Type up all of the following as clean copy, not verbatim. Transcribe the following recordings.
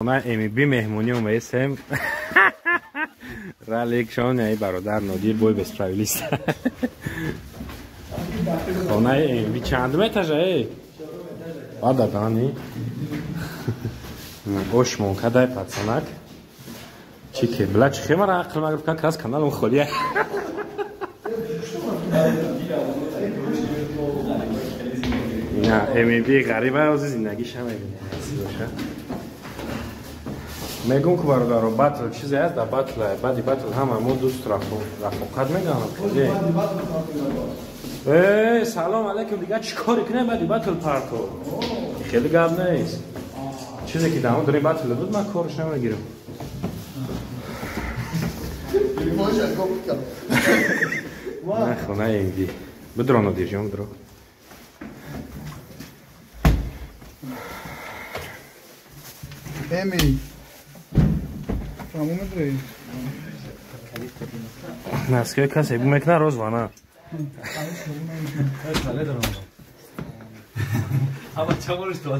Хона МБ меҳмонӣ омаесем. Раликшон ай бародар Нодир бой бесправилист. Хонаи МБ чандум этажа эй? Бада дани. Ош монкадай пацанак. Чи ки бла чи хемара ақл магриф как раз каналом холия. На МБ ғариба ози зиндагиша мебинем. Боша. Мегум ку бародаро батл чизе аст, дар батл баъди батл ҳама мо дӯст рафоқат меганам. Э, салом алейкум, дигар чӣ коре кунем баъди батл парто? Хеле гап нест. Чизе ки дар он дорем батл буд, ман корш намегирам. На хонаи МБ. Бидро Нодирҷон, бидро. Эми Наскои касе бу мекна роз вана.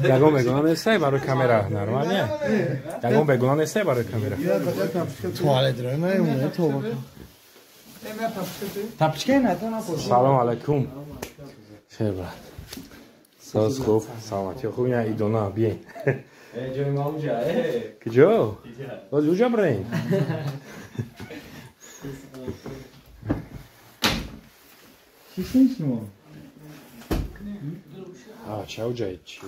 Ягон бегуна нестай барои камера, нормально? Ягон бегуна нестай барои камера. Салом алайкум. Шер брат. Соз хуб, саломатӣ хуб, я идона биен. Ҷои ма уҷа, э. Куҷо? Боз уҷа бирем. Чӣ шумо? А, ча уҷа чӣ?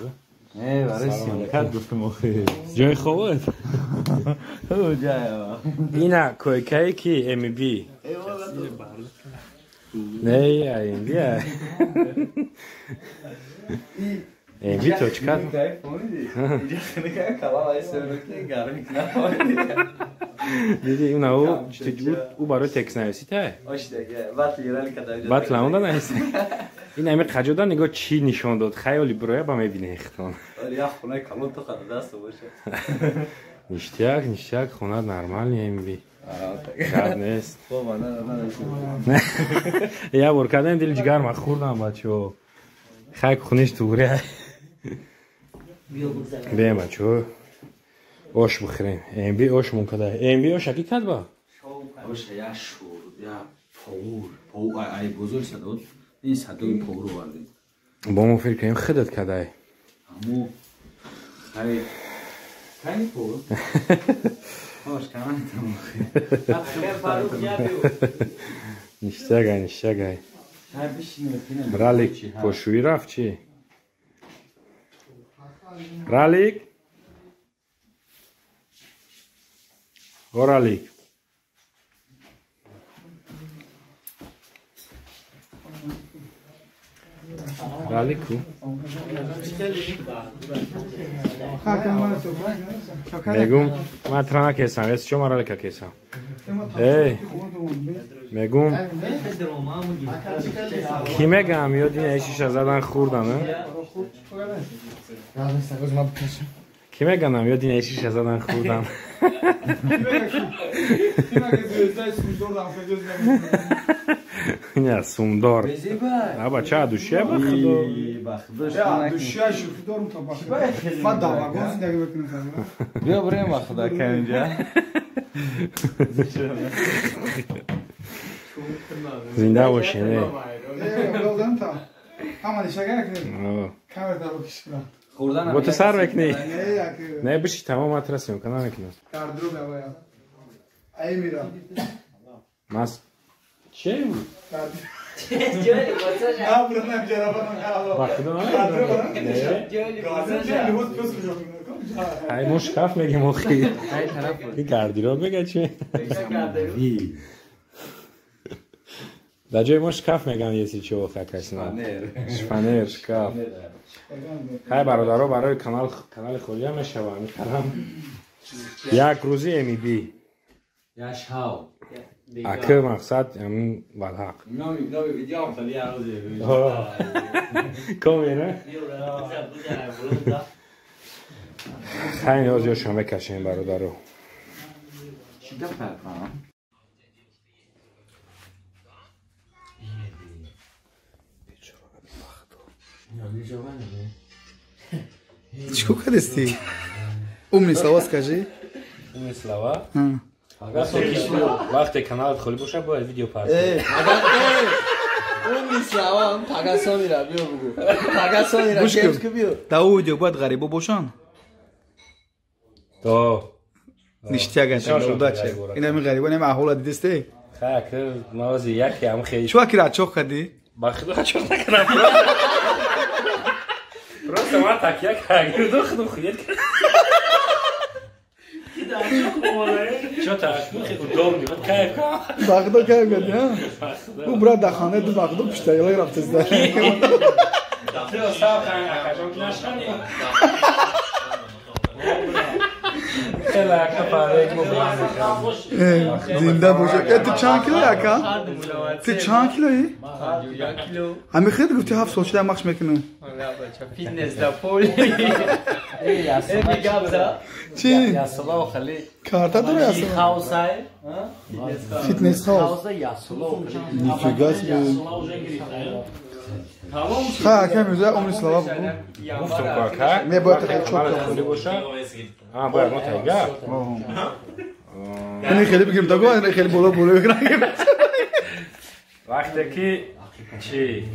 Э, барои симкат гуфтам охи. Ҷои хобат? Уҷа. Ина койкае ки МБ. Не, МБ. МБ точка. Диди уна ӯ барои текст нависӣ та? Батл онда нависӣ. Ин ами қаҷода нигоҳ чӣ нишон дод? Хаёли бироя ба мебинӣ хитон. Ништяк, ништяк, хона нормальный МБ. Гап нест. Я бор кардем дили ҷигарма хӯрдам бачаҳо. Хай кухниш туғри. Бем бачаҳо. Ош бихӯрем. МБ ош мумкада. МБ ош аки кад ба? Ош я шур, я повур, пов ай бузург садод. Ин садои повур овардем. Бо мо фикр кунем худат кадай. Аммо хай кай повур? Ош каман там. Ништягай, ништягай. Ралик пошӯӣ рафт чӣ? Ралик? О Ралик. Ралик ку? Мегум, ман тра накесам, эс чо ман Ралика кесам. Эй, мегум, ки мегам ёд ин эшиша задан хӯрдан, ки меганам ёд ин эшиша задан хӯрдан. Не, сумдор. Аба ча душия ба худо? Душия шӯхӣ дорум то ба худо. Ман давагон зиндагӣ мекунам. Биё бирем ба худо ка инҷа. Зинда бошед. Бо ту сар мекунӣ? Не, биши тамом атрасем, кана мекунам. Мас чӣ? Ба худо ай мо шкаф мегем охи. И гардероб мега чи? Дар ҷои мо шкаф меган еси чо хакасна. Шпанер, шкаф. Хай бародаро барои канал канали холия мешава мехарам. Як рӯзи МБ. Я шав. Аки мақсад ҳамин балҳақ. Комена? Хай ниёз ёшон мекашем бародаро. Чӣ кор кардасти? Умные слова скажи. Умные слова? Вақте каналат холӣ бошад, бояд видео партоӣ. Умные слова, пагасонира биё бугу. Пагасонира кемску биё. Да у видео бояд ғарибо бошанд. То. Ништяк аша, удача. Ина ми ғарибо, нема аҳола дидисте? Ха, мавзи яке ам хей. Чуа ки рачох кади? Ба худо рачох накардам. Просто ман такя кардам, худо хует. Чё так? Ну хеле удобный, вот кайф. Ба худо кайф кади, ҳа? Ӯ брат дар хона ду ба худо пуштагилак рафтаст. Зинда бошад. Ту чанд килои ака? Ту чанд килои? Ҳами хеле гуфти 7 сол шуда махш мекунам. Фитнес да пол. Чи? Карта дора ясула? Фитнес хаус. Нифига себе. Ха, ака мирзо умри слова бугу. Гуфтам ку ака. Не бояд хеле чоп холӣ бошад. А, бояд мо тайга. Ини хеле бигирем таго, ини хеле боло боло бигирем. Вақте ки чи?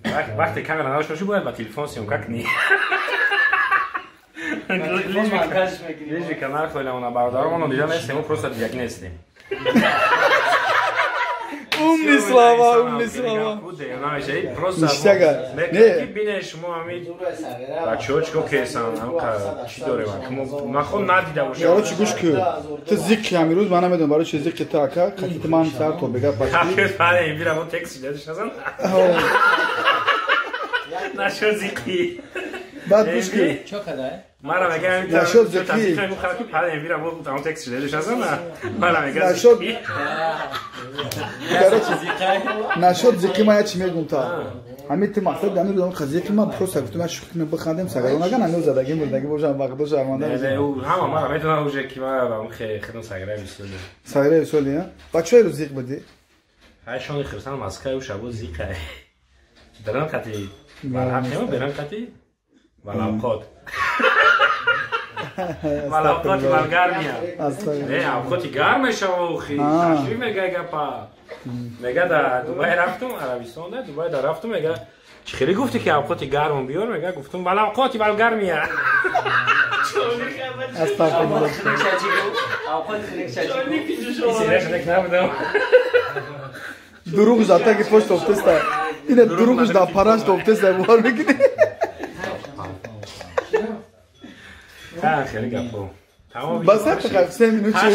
Вақте камера надошта бошӣ, бояд ба телефон съёмка кунӣ. Лижи канал холамона бародаромон дида нестем, мо просто дигаки нестем. Умные слова, умные слова. Просто Ништяга. Не. Бине шумо ҳами бачаҳо чико кесан, чӣ дорем? Ман худ надида бошам. Короче, гӯш кун. Ту зиқи ҳамин рӯз ман намедонам барои чи зиқи ту ака, қатити ман сар то бега пашти. Бале, бира мо текст дадиш назан. Нашуд зиқи. Баъд гӯш кун. Чо кадай? Мара мегам нашуд зиқи. Бале, бира мо там текст дадиш назан. Мара мегам. Нашуд. Нашуд зиқи ман чи мегум та. Ҳамин ту мақсад дар нурдам зиқи ман просто гуфтам шӯхӣ кунем бихандем сагарон аган ҳамин задаги мурдаги бошам вақто шарманда. Не, ҳама мара медонам уже ки ман худам сагараи бисёр. Сагараи бисёр, а? Ба чой рӯз зиқ будӣ? Ҳай шони хирсан Москва ю шабо зиқай. Даран қати валҳақема беран қати валавқот. Валавқоти валгармия. Не, авқоти гарм мешава охи. Ташриф мега гапа. Мега да Дубай рафтум, Арабистон да Дубай да рафтум, мега чӣ хеле гуфтӣ ки авқоти гармам биёр, мега гуфтум валавқоти валгармия. Астағфируллоҳ. Дурӯғ зата ки пошт офтеста. Ина дурӯғш да параш офтеста бовар мекунӣ? Ха, хеле гапо. Бас ҳақиқат 3 минут чӣ?